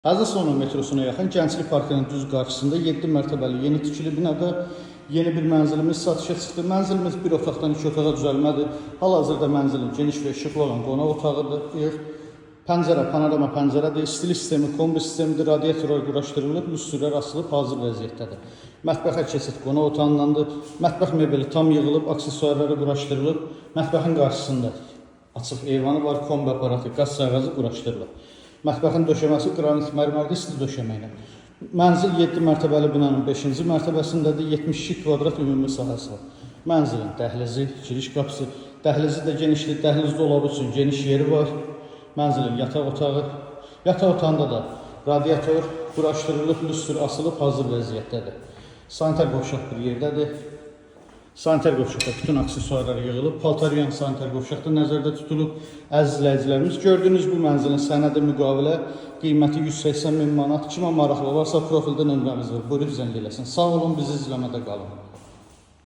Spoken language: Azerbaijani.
Əzizoğlu metrosuna yaxın Gənclik Parkının düz qarşısında 7 mərtəbəli yeni tikili binada yeni bir mənzilimiz satışa çıxdı. Mənzilimiz bir otaqdan iki otağa düzəlmədir. Hal-hazırda mənzilin geniş və işıqlı olan qonaq otağıdır. Pəncərə panorama pəncərədir. İstilik sistemi kombi sistemidir. Radiatorlar quraşdırılıb, lüstrlər asılıb, hazır vəziyyətdədir. Mətbəxə keçid qonaq otağındandır. Mətbəx mebeli tam yığılıb, aksesuarları quraşdırılıb. Mətbəxin qarşısında açıq eyvanı var, kombi aparatı, qaz sayğacı quraşdırılıb. Mətbəxin döşəməsi qranit mərmərli isti döşəmə ilə. Mənzil 7 mərtəbəli binanın 5-ci mərtəbəsindədir. 72 kvadrat ümumi sahəsi var. Mənzilin dəhlizi, giriş qapısı, dəhlizi də genişdir. Dəhliz dolabı üçün geniş yeri var. Mənzilin yataq otağı. Yataq otağında da radiator quraşdırılıb, lüstr asılıb, hazır vəziyyətdədir. Sanitar qovşaq bir yerdədir. Sanitar qovşaqda bütün aksesuarlar yığılıb, paltar yuyan sanitar qovşaqda nəzərdə tutulub. Əziz izləyicilərimiz, gördüyünüz bu mənzilin sənədi müqavilə qiyməti 180 min manat. Kimə maraqlı olarsa profildə nömrəmiz var. Buyurub zəng eləsin. Sağ olun, bizi izləmədə qalın.